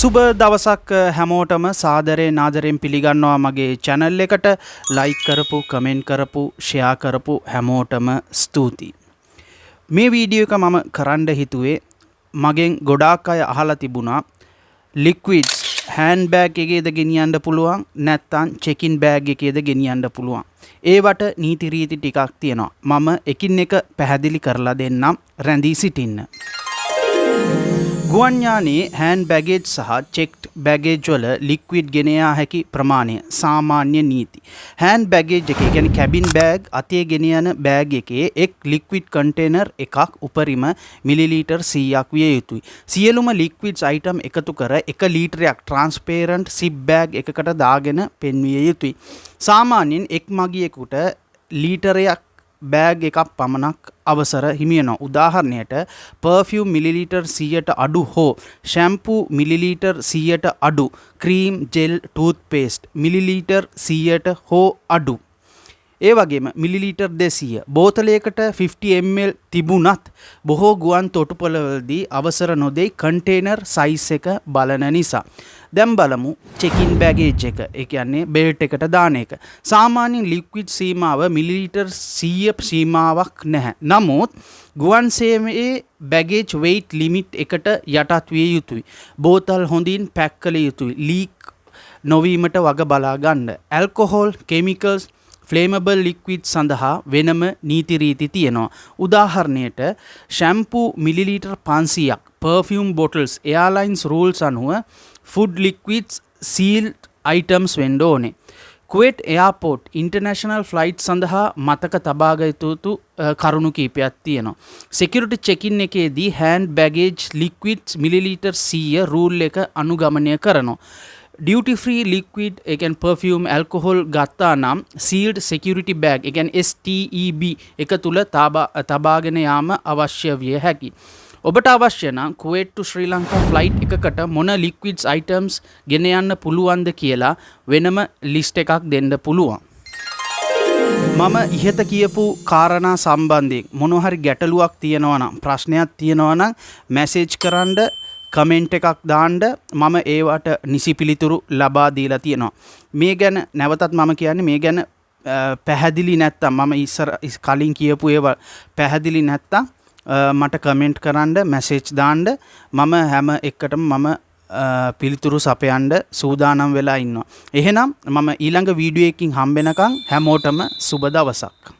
සුබ දවසක් හැමෝටම. සාදරයෙන් ආදරයෙන් පිළිගන්නවා මගේ චැනල් එකට. ලයික් කරපු, කමෙන්ට් කරපු, ෂෙයා කරපු හැමෝටම ස්තුතියි. මේ වීඩියෝ එක මම කරන්න හිතුවේ මගෙන් ගොඩාක් අය අහලා තිබුණා, ලික්විඩ්ස් හෑන්ඩ් බෑග් එකේද ගෙනියන්න පුළුවන්, නැත්නම් චෙකින් බෑග් එකේද ගෙනියන්න පුළුවන්? ඒවට නීති රීති ටිකක් තියෙනවා. මම එකින් එක පැහැදිලි කරලා දෙන්නම්. රැඳී සිටින්න. ගුවන් යානයේ හෑන්ඩ් බැගේජ් සහ චෙක්ඩ් බැගේජ් වල ලික්විඩ් ගෙන යා හැකි ප්‍රමාණය සාමාන්‍ය නීති. හෑන්ඩ් බැගේජ් එකේ, කියන්නේ කැබින් බෑග්, අතේ ගෙන යන බෑග් එකේ එක් ලික්විඩ් කන්ටේනර් එකක් උපරිම මිලිලීටර් 100ක් විය යුතුයි. සියලුම ලික්විඩ්ස් අයිටම් එකතු කර 1 ලීටරයක් ට්‍රාන්ස්පේරන්ට් සිප් බෑග් එකකට දාගෙන පෙන්විය යුතුයි. සාමාන්‍යයෙන් එක් මගියෙකුට ලීටරයක් බෑග් එකක් පමණක් අවසර හිමි වෙනවා. උදාහරණයට පර්ෆියුම් මිලිලීටර් 100ට අඩු හෝ ෂැම්පූ මිලිලීටර් 100ට අඩු, cream, gel, tooth paste millilitre 100ට හෝ අඩු. ඒ වගේම මිලිලීටර් 200 බෝතලයකට 50 ml තිබුණත් බොහෝ ගුවන් තොටුපළවලදී අවසර නොදෙයි, කන්ටේනර් සයිස් එක බලන නිසා. දැන් බලමු චෙකින් බැගේජ් එක. ඒ කියන්නේ බෙල්ට් එකට දාන එක. සාමාන්‍යයෙන් ලික්විඩ් සීමාව මිලිලීටර් 100 සීමාවක් නැහැ. නමුත් ගුවන් සේවයේ බැගේජ් වෙයිට් ලිමිට් එකට යටත් විය යුතුයි. බෝතල් හොඳින් පැක් කළ යුතුයි, ලීක් නොවීමට වග බලා ගන්න. ඇල්කොහොල්, කෙමිකල්ස්, ෆ්ලේමබල් ලික්විඩ් සඳහා වෙනම නීති රීති තියෙනවා. උදාහරණයට ෂැම්පූ මිලිලීටර් 500ක්, පර්ෆියුම් බොටල්ස් එයාලයින්ස් රූල්ස් අනුව ෆුඩ් ලික්විඩ්ස් සීල් අයිටම්ස් වෙන්න ඕනේ. කුවේට් එයාපෝට් ඉන්ටර්නැෂනල් ෆ්ලයිට් සඳහා මතක තබාගත යුතු කරුණු කීපයක් තියෙනවා. සිකියුරිටි චෙකින් එකේදී හෑන්ඩ් බැගේජ් ලික්විඩ්ස් මිලිලීටර් 100 රූල් එක අනුගමනය කරනවා. ඩියුටි ෆ්‍රී ලික්විඩ්, ඒ කියන්නේ පර්ෆියුම්, ඇල්කොහොල් ගත්තා නම් සීල්ඩ් සිකියුරිටි බෑග්, ඒ කියන්නේ STEB එක තුල තබාගෙන යාම අවශ්‍ය විය හැකියි. ඔබට අවශ්‍ය නම් කුවේට් ටු ශ්‍රී ලංකා ෆ්ලයිට් එකකට මොන ලික්විඩ්ස් අයිටම්ස් ගෙන යන්න පුළුවන්ද කියලා වෙනම ලිස්ට් එකක් දෙන්න පුළුවන්. මම ඉහත කියපු කාරණා සම්බන්ධයෙන් මොනවා හරි ගැටලුවක් තියෙනවා නම්, ප්‍රශ්නයක් තියෙනවා නම් මැසේජ් කරන්න, කමෙන්ට් එකක් දාන්න. මම ඒවට නිසි පිළිතුරු ලබා දීලා තියෙනවා. මේ ගැන නැවතත් මම කියන්නේ, මේ ගැන පැහැදිලි නැත්තම්, මම ඉස්සර කලින් කියපු ඒවා පැහැදිලි නැත්තම් මට කමෙන්ට් කරන්න, මැසේජ් දාන්න. මම හැම එකටම මම පිළිතුරු සපයන්න සූදානම් වෙලා ඉන්නවා. එහෙනම් මම ඊළඟ වීඩියෝ එකකින් හම්බෙනකන් හැමෝටම සුබ දවසක්.